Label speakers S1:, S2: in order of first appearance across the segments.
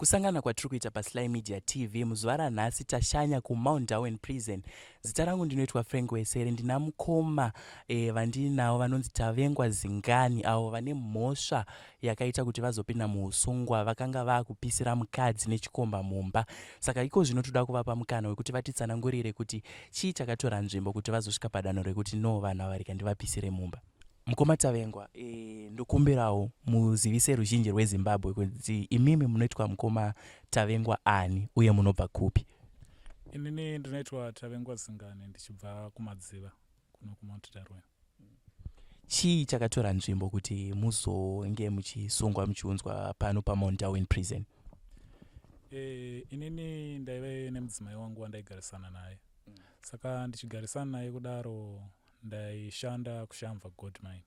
S1: Kusangana kwatiri kuita paSly Media TV muzuva ranhasi, tashanya kuMount Darwin Prison. Zita rangu ndinoitwa Frank Wesere. Ndina mukoma vandinavo vanonzi Tavengwa Zingani, avo vane mhosva yakaita kuti vazopinda muusungwa. Vakanga vakupisira mukadzi nechikomba mumba. Saka iko zvino toda kuvapa mukana wekuti vatitsanangurire kuti chii chakatora nzvimbo kuti vazosvika padanho rekuti no, vanhu ava rega ndivapisire mumba. Mukoma Tavengwa, ndokumbirawo muzivise ruzhinji rweZimbabwe kuti imimi munoitwa mukoma Tavengwa ani uye munobva kupi?
S2: Inini ndinoitwa Tavengwa Zingani, ndichibva kuMadziva kuno kuMount Darwin.
S1: Chii chakatora nzvimbo kuti muzonge muchisungwa, muchiunzwa pano paMount Darwin Prison?
S2: Inini ndaive nemudzimai wangu wandaigarisana naye. Saka ndichigarisana naye kudaro, ndaishanda kuShamva Gold Mine.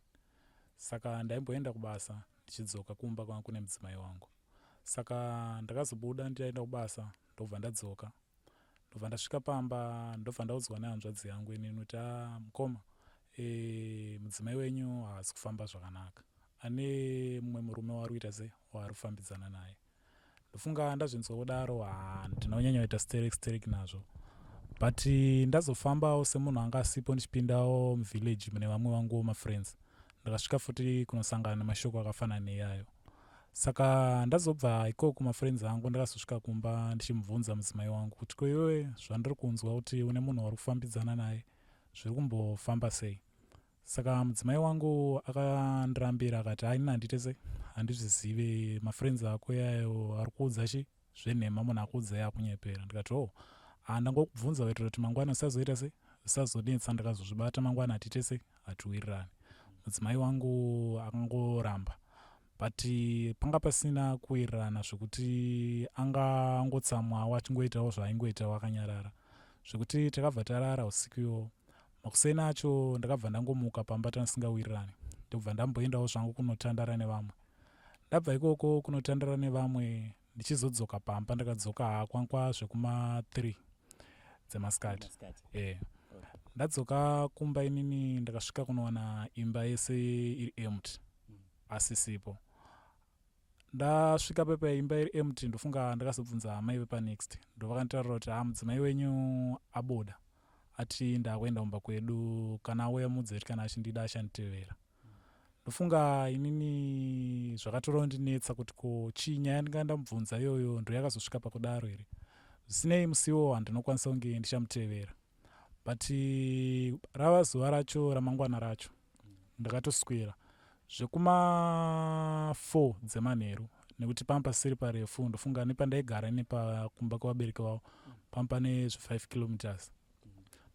S2: Saka ndaimboenda kubasa, ndichidzoka kumba kwanga kune mudzimai wangu. Saka ndakazobuda ndichaenda kubasa, ndobva ndadzoka, ndobva ndasvika pamba, ndobva ndaudzwa nehanzvadzi yangu inini kuti, "A mukoma, mudzimai wenyu haasi kufamba zvakanaka, ane mumwe murume waari kuita sei, waari kufambidzana naye." Ndofunga ndazvinzwa kudaro, handina kunyanya kuita sterek sterek nazvo, but ndazofambawo semunhu anga asipo, ndichipindawo muvillage mune vamwe vanguwo mafriends, ndakasvika futi kunosangana nemashoko akafanana neiyayo. Saka ndazobva ikoko mafriends angu, ndakazosvika kumba ndichimubvunza mudzimai wangu kuti, "Ko iwewe, zvandiri kunzwa kuti une munhu wari kufambidzana naye, zviri kumbofamba sei?" Saka mudzimai wangu akandirambira, akati, "Haini, handite sei, handizvizive. Mafriends ako yayo ari kuudza chi zvenhema, munhu akuudzai akunyepera." Ndikati, "Oh, handangokubvunza kuitira kuti mangwana usazoita sei, usazonetsa. Ndakazozvibata mangwana hatiite sei, hatiwirirani." Mudzimai wangu akangoramba, but panga pasina kuwirirana zvekuti angangotsamwawo, achingoitawo zvaaingoitawo akanyarara, zvekuti takabva tarara usiku iwowo. Makuseni acho ndakabva ndangomuka pamba tandisingawirirani, ndobva ndamboendawo zvangu kunotandara nevamwe. Ndabva ikoko kunotandara nevamwe, ndichizodzoka pamba, ndakadzoka hakwankwa zvekuma3 dzemasikati. Ndadzoka kumba inini, ndakasvika kunowana imba yese iri empty, asisipo. Ndasvika pepa imba iri empty, ndofunga ndakazobvunza hama ive panext, ndovakanditaurira kuti, "Ha, mudzimai wenyu abuda, ati ndakuenda kumba kwedu. Kana auya mudze kuti kana achindida achanditevera." Ndofunga inini zvakatora kundinetsa kuti ko chii, nyaya ndinga ndamubvunza iyoyo ndo yakazosvika pakudaro here? Zvisinei, musiwo handinokwanisa kunge ndichamutevera, but rava zuva racho ramangwana racho, ndakatoswera zvekuma4 dzemanheru, nekuti pamba pasiri parefu. Ndofunga nepandaigara nepakumba kwevabereki vavo pamba pane zve5 kilometers.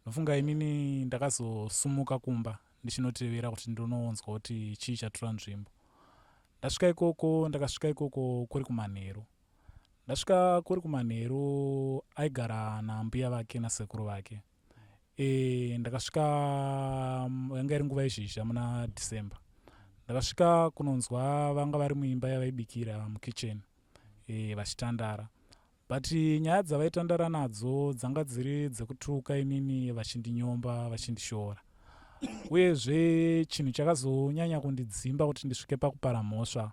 S2: Ndofunga inini ndakazosumuka kumba ndichinotevera kuti ndinoonzwa kuti chii chatora nzvimbo. Ndasvika ikoko, ndakasvika ikoko kuri kumanheru. Ndasvika kuri kumanheru, aigara nambuya vake nasekuru vake. Ndakasvika, yanga iri nguva yezhizha muna December. Ndakasvika kunonzwa vanga vari muimba yavaibikira, mukicheni, vachitandara, but nyaya dzavaitandara nadzo dzanga dziri dzekutuka inini, vachindinyomba, vachindishora. Uyezve chinhu chakazonyanya kundidzimba kuti ndisvike pakupara mhosva,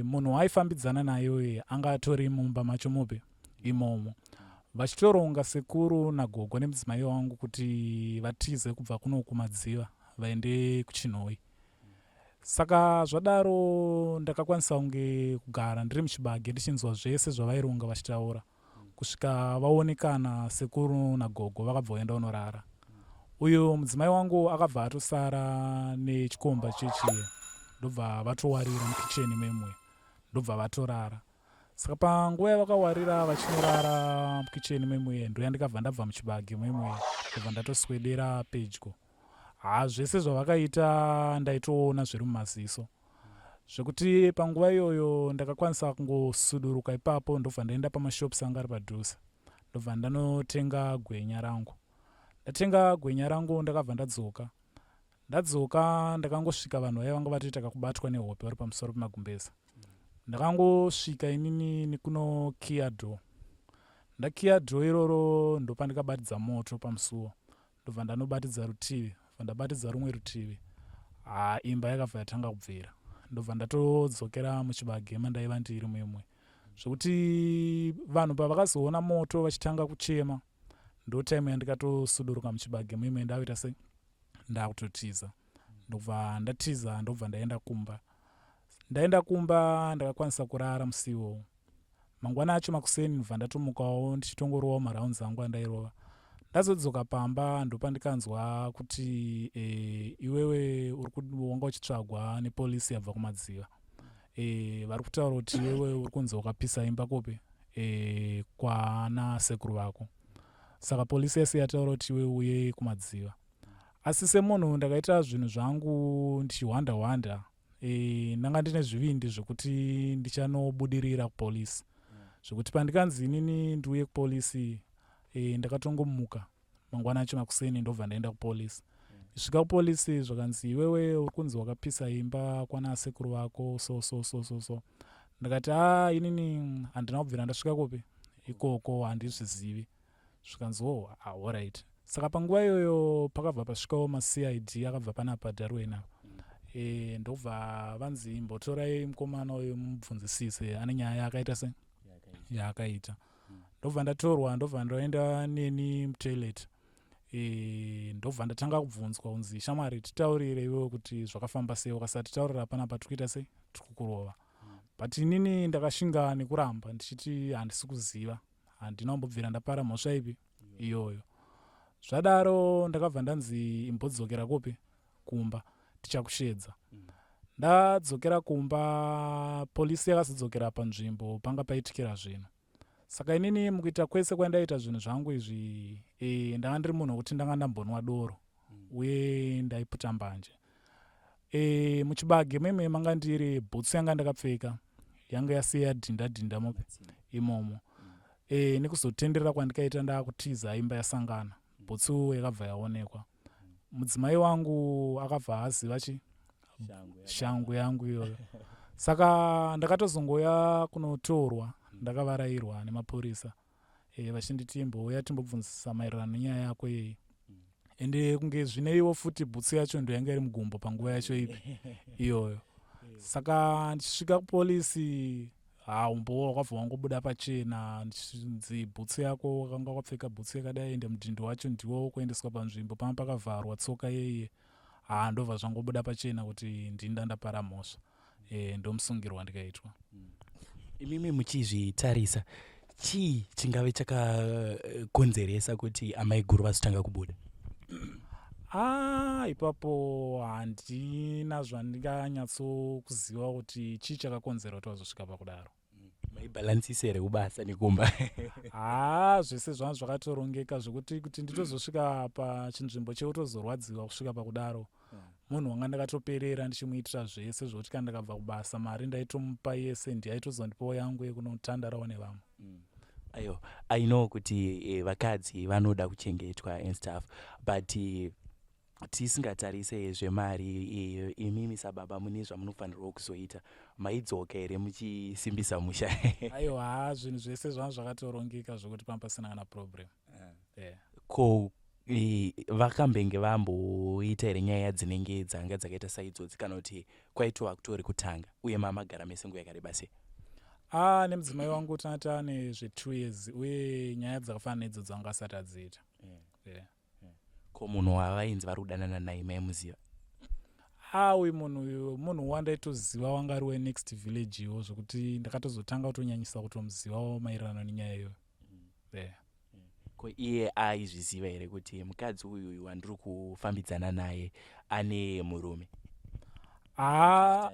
S2: munhu waaifambidzana naye anga atori mumba macho mupi imomo, vachitoronga sekuru nagogo nemudzimai wangu kuti vatize kubva kuno kuMadziva vaende kuChinhoyi. Saka zvadaro, ndakakwanisa kunge kugara ndiri muchibage, ndichinzwa zvese zvavaironga vachitaura, kusvika vaonekana sekuru nagogo, vakabva vaenda kunorara. Uyu mudzimai wangu akabva atosara nechikomba chechiye, ndobva vatowarira mukicheni memwe, ndobva vatorara. Saka panguva yavakawarira vachinorara mukicheni memwe, ndoyandikabva ndabva muchibage memwe, ndobva ndatoswedera pedyo. Ha, zvese zvavakaita ndaitoona zviri mumaziso, zvekuti panguva iyoyo ndakakwanisa kungosuduruka ipapo, ndobva ndaenda pamashops anga ari padhuze, ndobva ndanotenga gwenya rangu. Ndatenga gwenya rangu, ndakabva ndadzoka. Ndadzoka, ndakangosvika vanhu vaiva vanga vatoita kakubatwa nehope vari pamusoro pemagumbeza. Ndakangosvika inini nekunokiya door. Ndakiya door iroro, ndopandikabatidza moto pamusuwo, ndobva ndanobatidza rutivi, bva ndabatidza rumwe rutivi. Ha, imba yakabva yatanga kubvira, ndobva ndatodzokera muchibage mandaiva ndiri muimwe. Zvekuti vanhu pavakazoona moto vachitanga kuchema, ndo time yandikatosuduruka muchibage muime, ndakuita sei, ndakutotiza. Ndobva ndatiza, ndobva ndaenda kumba. Ndaenda kumba, ndakakwanisa kurara musi iwowo. Mangwana acho makuseni ndobva ndatomukawo ndichitongorovawo marounds angu andairova. Ndazodzoka pamba, ndopandikanzwa kuti iwewe wanga uchitsvagwa nepolisi yabva kuMadziva. Vari kutaura kuti iwewe uri kunzi wakapisa imba kupi, kwana sekuru vako. Saka polisi yese yataura kuti iwe uye kuMadziva. Asi semunhu ndakaita zvinhu zvangu ndichihwanda hwanda, ndanga ndine zvivindi zvekuti ndichanobudirira kupolisi, zvekuti pandikanzi inini ndiuye kupolisi, ndakatongomuka mangwana acho makuseni, ndobva ndaenda kupolisi. Ndisvika kupolisi, zvakanzi, "Iwewe uri kunzi wakapisa imba kwana sekuru vako." So so so so so ndikati, "A, inini handina kubvira ndasvika kupi ikoko, handizvizivi." Zvikanzi, "Oh, alright." Saka panguva iyoyo pakabva pasvikawo maCID akabva panapa Darwin apa. Ndobva vanzi, "Imbotorai mukomana uyu mubvunzisise, ane nyaya yaakaita se yaakaita." Ndobva ndatorwa, ndobva ndaenda neni mutoilet. Ndobva ndatanga kubvunzwa kunzi, "Shamwari, titaurire iwewe kuti zvakafamba sei. Ukasatitaurira panapa, tiri kuita sei, tiri kukurova." But inini ndakashinga nekuramba ndichiti handisi kuziva, handina kumbobvira ndapara mhosva ipi iyoyo. Zvadaro ndakabva ndanzi, "Imbodzokera kupi, kumba, tichakushedza." Ndadzokera kumba, polisi yakazodzokera panzvimbo panga paitikira zvinhu. Saka inini mukuita kwese kwandaita zvinhu zvangu izvi, ndanga ndiri munhu wekuti ndanga ndambonwa doro uye ndaiputa mbanje. Muchibage meme manga ndiri, bhutsu yanga ndakapfeka yanga yasiya dhinda dhinda mupi imomo. Nekuzotenderera kwandikaita ndaakutiza, imba yasangana, bhutsu yakabva yaonekwa. Mudzimai wangu akabva aziva chi shangu yangu iyoyo. Saka ndakatozongoya kunotorwa ndakavarayirwa nemapurisa, vachinditi, "Imbouya timbobvunzisa maererano nenyaya yako yei." Ende kunge zvineiwo futi, bhutsu yacho ndo yanga iri mugumbo panguva yacho ipi iyoyo. Saka ndichisvika kupolisi, haumbowo wakabva wangobuda pachena, ndichinzi, "Bhutsu yako, wakanga wakapfeka bhutsu yakadai, ende mudhindo wacho ndiwo kuendeswa panzvimbo panga pakavharwa tsoka yeiye." Ha, ndobva zvangobuda pachena kuti ndini ndapara mhosva. Ndomusungirwa ndikaitwa.
S1: Imimi muchizvitarisa, chii chingave chakakonzeresa kuti amai guru vazotanga kubuda?
S2: Ah, ipapo handina zvandinganyatsokuziva kuti chii chakakonzera kuti vazosvika pakudaro.
S1: Maibhalansisa here kubasa nekumba?
S2: Haa, zvese zvanga zvakatorongeka, zvekuti kuti nditozosvika pachinzvimbo chekutozorwadziwa kusvika pakudaro, munhu wanga ndakatoperera ndichimuitira zvese, zvokuti kana ndakabva kubasa, mari ndaitomupa yese, ndiaitozondipawo yangu yekunotandarawo nevamwe.
S1: Ayo, I know kuti vakadzi vanoda kuchengetwa and stuff, but tisingatarise zvemari, imimi sababa mune zvamunofanirwa kuzoita. Maidzoka here muchisimbisa musha?
S2: Aiwa, zvinhu zvese zvanga zvakatorongeka zvokuti panga pasina kana problem, yeah.
S1: Ko vakambenge vamboita here nyaya dzinenge dzanga dzakaita saidzodzi, kana kuti kwaitova kutori kutanga? Uye mamagara mese nguva yakareba sei?
S2: A, nemudzimai wangu tanga taane zve2 years, uye nyaya dzakafanana nedzo dzanga asati adziita, yeah.
S1: Ko munhu wavainzi vari kudanana naye, maimuziva?
S2: A, uyu munhu uyu munhu wandaitoziva, wanga ari wenext village iwo, zvokuti ndakatozotanga kutonyanyisa kutomuzivawo maererano nenyaya iyoyo, yeah.
S1: Ko iye aizviziva here kuti mukadzi uyu wandiri kufambidzana naye ane murume?
S2: Haa,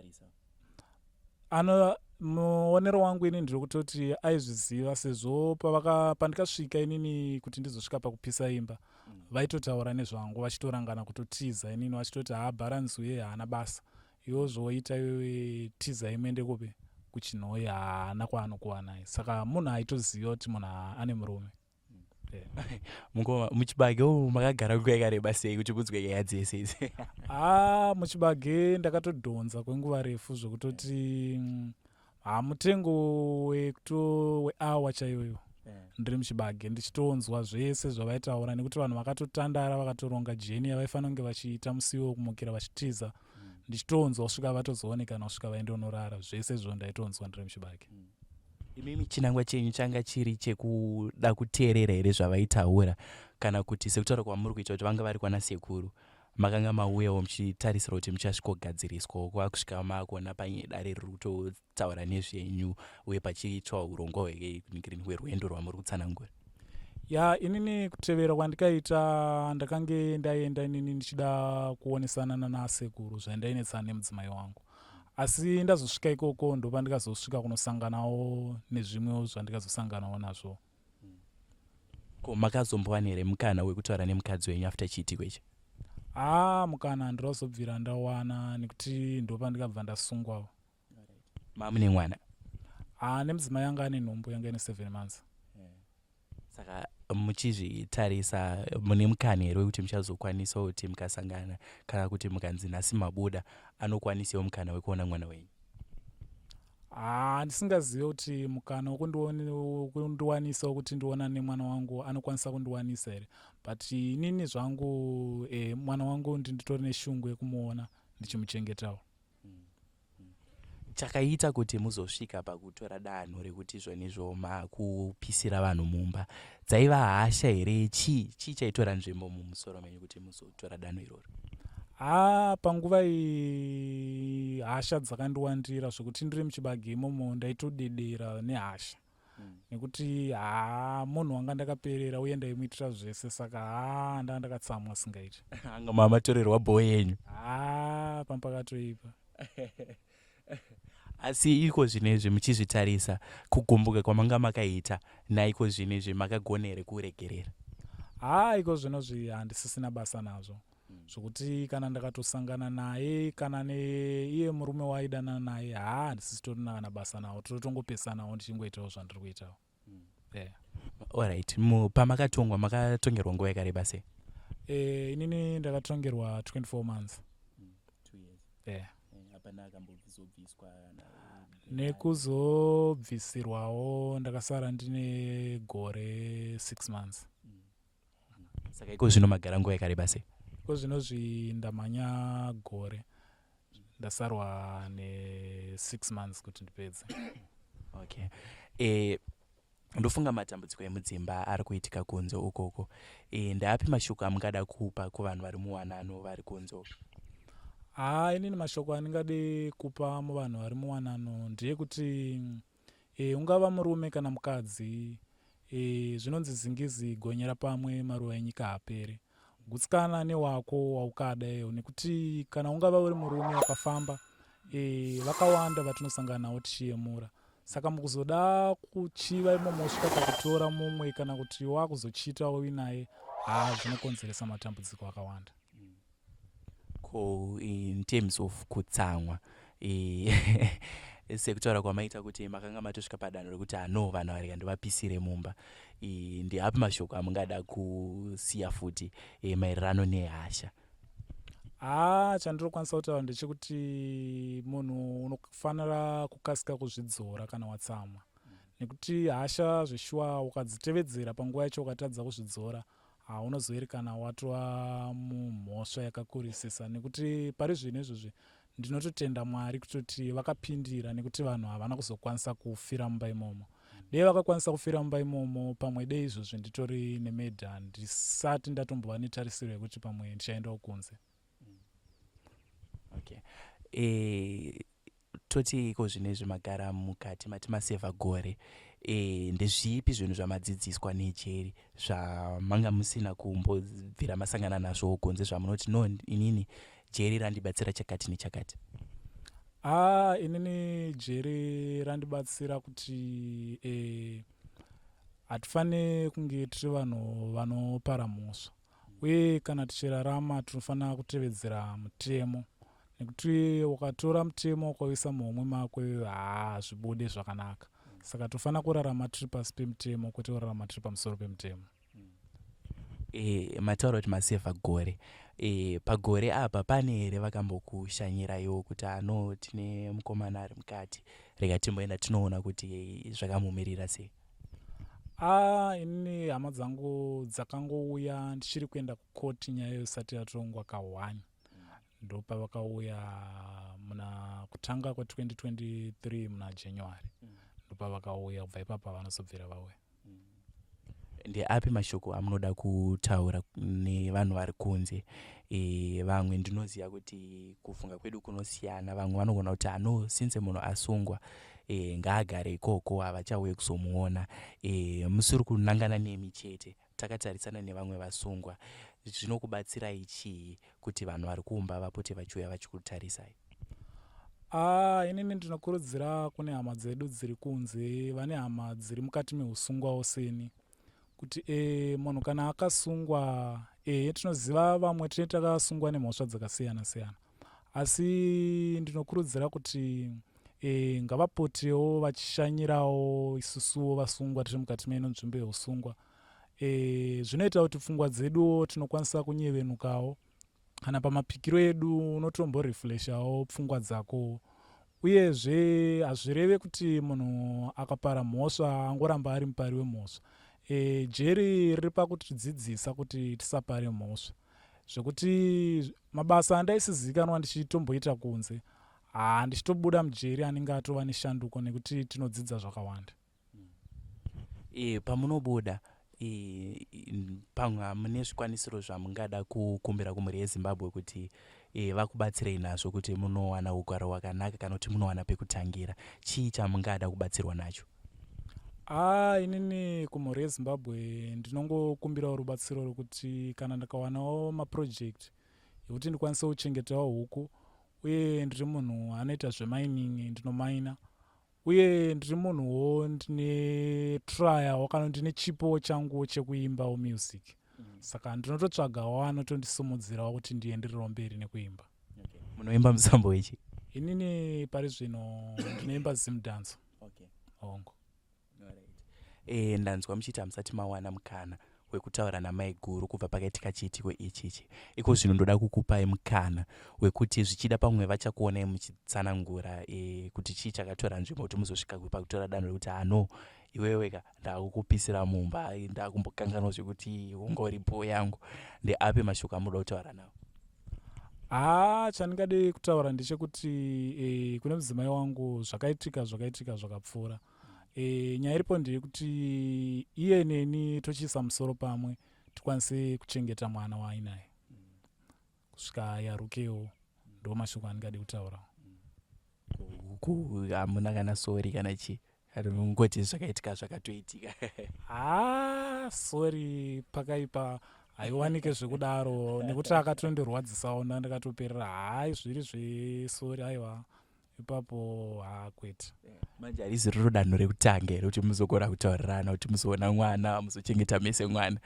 S2: ano muonero wangu ini ndiri kutoti aizviziva, sezvo pandikasvika inini kuti ndizosvika pakupisa imba, vaitotaura nezvangu, vachitorangana kutotiza inini, vachitoti, "Haa, bharanzi uye haana basa, iwo zvoita iwewe, tizai muende kupi, kuChinhoyi, haana kwaanokuwanai." Saka munhu aitoziva kuti munhu ane murume.
S1: Mukoma, muchibage umu makagara nguva yakareba sei kuti mudzwe nyaya dzese idzi?
S2: Haa, muchibage ndakatodhonza kwenguva refu, zvekutoti ha, mutengo weawa chaiyoyo ndiri muchibage ndichitonzwa zvese zvavaitaura, nekuti vanhu vakatotandara, vakatoronga journey yavaifanira kunge vachiita musiwo wekumukira vachitiza, ndichitonzwa kusvika vatozoonekana, kusvika vaendonorara. Zvese izvo ndaitonzwa ndiri muchibage.
S1: Imimi chinangwa chenyu changa chiri chekuda kuteerera here zvavaitaura, kana kuti sekutaura kwamuri kuita kuti vanga vari kwana sekuru, makanga mauyawo muchitarisira kuti muchasvikogadziriswawo kwakusvika makuona paine dare riri kutotaura nezvenyu uye pachiitwa urongwa hwerwendo rwamuri kutsanangura?
S2: Ya, inini kutevera kwandikaita, ndakange ndaenda inini ndichida kuonesana nanasekuru zvandainetsana nemudzimai wangu, asi ndazosvika ikoko ndopandikazosvika kunosanganawo nezvimwewo zvandikazosanganawo nazvo.
S1: Ko makazombowana here mukana wekutaura nemukadzi wenyu after chiitiko ichi?
S2: Haa, mukana handinozobvira ndawana nekuti ndopandikabva ndasungwawo.
S1: Mamune mwana?
S2: Haa, nemudzimai anga ane nhumbu, yanga ine 7 months.
S1: Saka muchizvitarisa, mune mukana here wekuti muchazokwanisa kuti mukasangana, kana kuti mukanzi nhasi mabuda, anokwanisawo mukana wekuona mwana wenyu?
S2: Haa, ndisingazive kuti mukana wekundiwanisa wekuti ndionane nemwana wangu anokwanisa kundiwanisa here, but inini zvangu mwana wangu nditori neshungu yekumuona ndichimuchengetawo.
S1: Chakaita kuti muzosvika pakutora danho rekuti izvonizvo makupisira vanhu mumba, dzaiva hasha here? Chii chaitora nzvimbo mumusoro menyu kuti muzotora danho iroro?
S2: Haa, panguva iyi hasha dzakandiwandira zvekuti ndiri muchibage imomo ndaitodedera nehasha, nekuti haa, munhu wanga ndakaperera uye ndaimuitira zvese, saka haa, ndanga ndakatsamwa singaiti.
S1: Anga mamatorerwa bho yenyu.
S2: Haa, pambakatoipa.
S1: Asi iko zvinezvi muchizvitarisa, kugumbuka kwamanga makaita naiko zvinezvi, makagona here kuregerera?
S2: Haa, iko zvinozvi handisisina basa nazvo, zvokuti kana ndakatosangana naye kana neiye murume waidanana naye, haa, handisisitorina kana basa nawo, totongopesanawo ndichingoitawo zvandiri kuitawo, yeah.
S1: Alright, pamakatongwa makatongerwa nguva yakareba sei?
S2: Inini ndakatongerwa 24 months, yeah.
S1: Hapana akambozobviswa?
S2: Nekuzobvisirwawo ndakasara ndine gore 6 months.
S1: Saka iko zvino magara nguva yakareba sei?
S2: Iko zvinozvi ndamhanya gore, ndasarwa ne6 months kuti ndipedze.
S1: Okay, ndofunga matambudziko emudzimba ari kuitika kunze ukoko. Ndeapi mashoko amungada kupa kuvanhu vari muwanano vari kunze uko?
S2: Haa, inini mashoko andingade kupa muvanhu vari muwanano ndeyekuti ungava murume kana mukadzi, zvinonzi zingizi gonyera pamwe, maruva enyika haaperi. Gutsikana newako waukada iyo, nekuti kana ungava uri murume wakafamba, vakawanda vatinosangana navo tichiyemura, saka mukuzoda kuchiva imomo usvika pakutora mumwe kana kuti wakuzochita uinaye, haa, zvinokonzeresa matambudziko akawanda.
S1: Ko in terms of kutsamwa, sekutaura kwamaita kuti makanga matosvika padanho rekuti ano vanhu vari ndovapisire mumba, ndeapi mashoko amungada kusiya futi maererano nehasha?
S2: Haa, chandinokwanisa kutaura ndechekuti munhu unofanira kukasika kuzvidzora kana watsamwa, nekuti hasha zveshuwa ukadzitevedzera panguva yacho ukatadza kuzvidzora, haunozoerekana watova mumhosva yakakurisisa. Nekuti pari zvino izvozvi ndinototenda Mwari kutoti vakapindira, nekuti vanhu havana kuzokwanisa kufira mumba imomo. Dei vakakwanisa kufira mumba imomo, pamwe dei izvozvi nditori nemedha, ndisati ndatombova netarisiro yekuti pamwe ndichaendawo kunze.
S1: Okay, toti iko zvinezvi magara mukati mati masevha gore, ndezvipi zvinhu zvamadzidziswa nejeri zvamanga musina kumbobvira masangana nazvo kunze, zvamunoti, "No, inini jeri randibatsira chakati nechakati"?
S2: Haa, inini jeri randibatsira kuti hatifaniri kunge tiri vanhu vanopara mhosva, uye kana tichirarama tinofanira kutevedzera mutemo, nekuti ukatora mutemo ukauisa muhomwe mako, haa, zvibude zvakanaka. Saka tofanira kurarama tiri pasi pemutemo, kwete kurarama tiri pamusoro pemutemo.
S1: Mataura kuti masevha gore. Pagore apa pane here vakambokushanyiraiwo kuti ano tine mukomana ari mukati, rega timboenda tinoona kuti zvakamumirira sei?
S2: A, inini hama dzangu dzakangouya ndichiri kuenda kukoti, nyaya isati yatongwa ka1, ndopavakauya muna kutanga kwa2023 muna January. Ndopavakauya, kubva ipapa vanozobvira vauya.
S1: Ndeapi mashoko amunoda kutaura nevanhu vari kunze? Vamwe ndinoziva kuti kufunga kwedu kunosiyana. Vamwe vanogona kuti ano since munhu asungwa, ngaagare ikoko, havachauye kuzomuona. Musiri kunangana nemi chete, takatarisana nevamwe vasungwa, zvinokubatsirai chii kuti vanhu vari kumba vapote vachiuya vachikutarisai?
S2: Ah, inini ndinokurudzira kune hama dzedu dziri kunze, vane hama dziri mukati meusungwawo seni, kuti munhu kana akasungwa, tinoziva vamwe tine takasungwa nemhosva dzakasiyana siyana, asi ndinokurudzira kuti ngavapotewo vachishanyirawo isusuwo vasungwa tiri mukati meno nzvimbo yeusungwa. Zvinoita kuti pfungwa dzeduwo tinokwanisa kunyevenukawo, kana pamapikiro edu unotomborefleshawo pfungwa dzako. Uyezve hazvireve kuti munhu akapara mhosva angoramba ari mupari wemhosva. Jeri riri pakutidzidzisa kuti tisapare mhosva, zvekuti mabasa andaisizikanwa ndichitomboita kunze, haa, ndichitobuda mujeri anenge atova neshanduko, nekuti tinodzidza zvakawanda.
S1: Pamunobuda, pamwe mune zvikwanisiro zvamungada kukumbira kumhuri yeZimbabwe kuti vakubatsirei nazvo kuti munowana ugaro hwakanaka kana kuti munowana pekutangira, chii chamungada kubatsirwa nacho?
S2: Aa, inini kumhuri yeZimbabwe ndinongokumbirawo rubatsiro rwekuti kana ndikawanawo maproject ekuti ndikwanise kuchengetawo huku, uye ndiri munhu anoita zvemining, ndinomaina, uye ndiri munhuwo ndine tryawo kana ndine chipo changu chekuimbawo music. Saka ndinototsvagawo anotondisimudzirawo kuti ndienderewo mberi nekuimba.
S1: Munoimba musambo wechi?
S2: Inini pari zvino ndinoimba zimdance. Hongu.
S1: Ndanzwa muchiti hamusati mawana mukana wekutaura namaiguru kubva pakaitika chiitiko ichichi. Iko zvino ndoda kukupai mukana wekuti zvichida pamwe vachakuonai muchitsanangura kuti chii chakatora nzvimbo kuti muzosvika pakutora danho rekuti hano iweweka ndakukupisira mumba, ndakumbokanganwa zvekuti ungoripo yangu. Ndeapi mashoko amunoda kutaura nawo?
S2: Haa, chandingade kutaura ndechekuti kune mudzimai wangu, zvakaitika zvakaitika, zvakapfuura. Nyaya iripo ndeyekuti iye neni tochiisa musoro pamwe, tikwanise kuchengeta mwana waainaye kusvika yarukewo. Ndo mashoko andingade kutaura.
S1: Hamuna kana sorry kana chii, ngoti zvakaitika zvakatoitika?
S2: Haa, sorry pakaipa, haiwanike zvekudaro, nekuti akatondirwadzisawo, ndandakatoperera. Hai, zviri zvesorry, aiwa, ipapo hakwete.
S1: Manje harizi riro danho rekutanga here kuti muzogona kutaurirana, kuti muzoona mwana, muzochengeta mese mwana?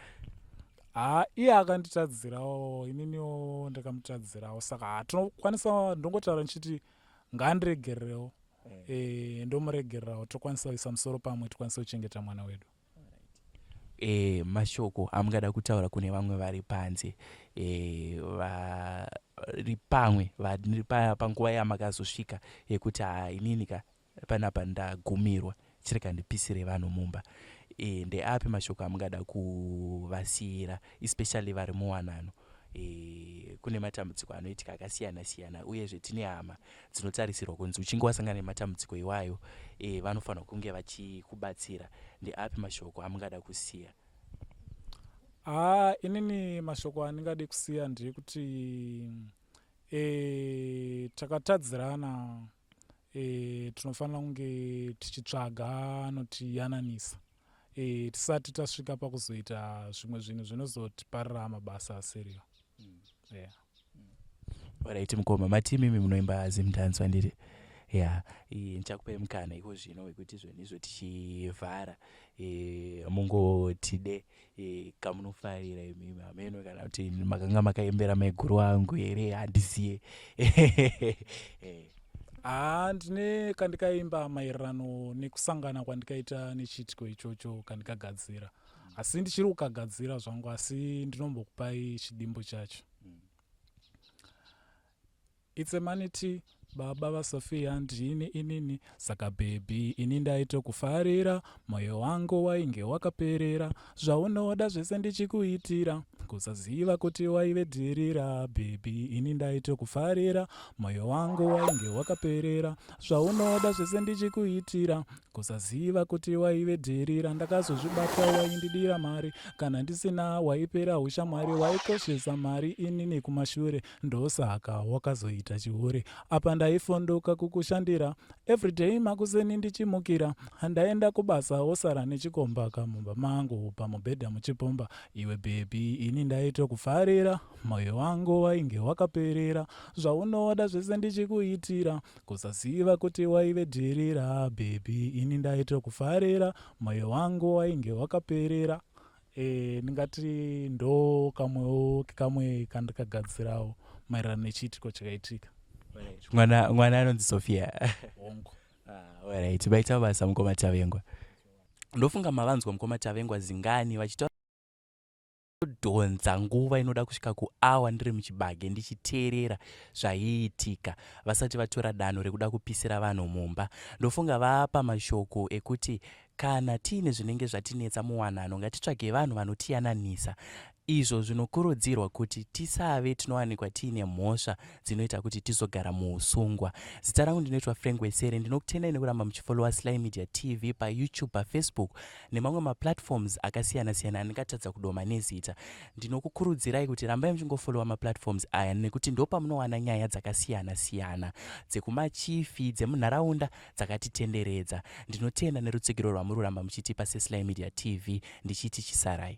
S2: Ha, iye akanditadzirawo, ininiwo ndakamutadzirawo, saka hatinokwanisa. Ndongotaura ndichiti ngaandiregererewo, ndomuregererawo, tokwanisa kuisa musoro pamwe, tikwanise kuchengeta mwana wedu.
S1: Mashoko amungada kutaura kune vamwe vari panze, vari pamwe vari panguva yamakazosvika yekuti ha, inini ka panapa ndagumirwa, chirega ndipisire vanhu mumba, ndeapi mashoko amungada kuvasiyira, especially vari muwanano? Kune matambudziko anoitika akasiyana siyana, uyezve tine hama dzinotarisirwa kunzi uchinge wasangana nematambudziko iwayo, vanofanirwa kunge vachikubatsira. Ndeapi mashoko amungada kusiya?
S2: Haa, inini mashoko andingade kusiya ndeyekuti takatadzirana, tinofanira kunge tichitsvaga anotiyananisa, tisati tasvika pakuzoita zvimwe zvinhu zvinozotiparira mabasa asiriyo, yeah.
S1: Alright mukoma, mati imimi munoimba zimdance, handiti? Ya, ndichakupai mukana iko zvino wekuti zvonizvo tichivhara, mungotide kamunofarira imimi, hameno kana kuti makanga makaimbera maiguru wangu here, handiziye.
S2: Haa, ndine kandikaimba maererano nekusangana kwandikaita nechiitiko ichocho, kandikagadzira, asi ndichiri kukagadzira zvangu, asi ndinombokupai chidimbu chacho. It's a manity, baba vaSofia ndini inini, saka baby ini ndaitokufarira, mwoyo wangu wainge wakaperera, zvaunoda zvese ndichikuitira. Kusaziva kuti waive dhirira, baby, ini ndaitokufarira. Moyo wangu wainge wakaperera, zvaunoda zvese ndichikuitira. Kusaziva kuti waive dhirira, ndakazozvibata waindidira mari. Kana ndisina waipera ushamwari, waikoshesa mari inini kumashure. Ndosaka wakazoita chihure. Apa ndaifondoka kukushandira everyday, makuseni ndichimukira ndaenda kubasa, wosara nechikomba kamumba mangu pamubhedha muchipomba. Iwe baby, ini ndaitokufarira, moyo wangu wainge wakaperera, zvaunoda zvese ndichikuitira. Kusaziva kuti waive dhirira, baby, ini ndaitokufarira, moyo wangu wainge wakaperera. Ndingati ndo kamwewo kamwe kandakagadzirawo maererano nechiitiko chakaitika.
S1: Mwana anonzi Sofia.
S2: Hongu.
S1: Ah, alright, baita basa mukoma Tavengwa. Ndofunga mavanzwa mukoma Tavengwa Zingani vachitaura dhonza nguva inoda kusvika kuawa ndiri muchibage ndichiteerera zvaiitika vasati vatora danho rekuda kupisira vanhu mumba. Ndofunga vapa mashoko ekuti kana tiine zvinenge zvatinetsa muwanano, ngatitsvage vanhu vanotiyananisa, izvo zvinokurudzirwa kuti tisave tinowanikwa tiine mhosva dzinoita kuti tizogara muusungwa. Zita rangu ndinoitwa Frank Wesere. Ndinokutendai nekuramba muchifollowa Sly Media TV paYouTube, paFacebook nemamwe maplatforms akasiyana-siyana andingatadza kudoma nezita. Ndinokukurudzirai kuti rambai muchingofollowa maplatforms aya nekuti ndopamunowana nyaya dzakasiyana-siyana dzekumachifi, dzemunharaunda dzakatitenderedza. Ndinotenda nerutsigiro rwamuri kuramba muchitipa seSly Media TV, ndichiti chisarai.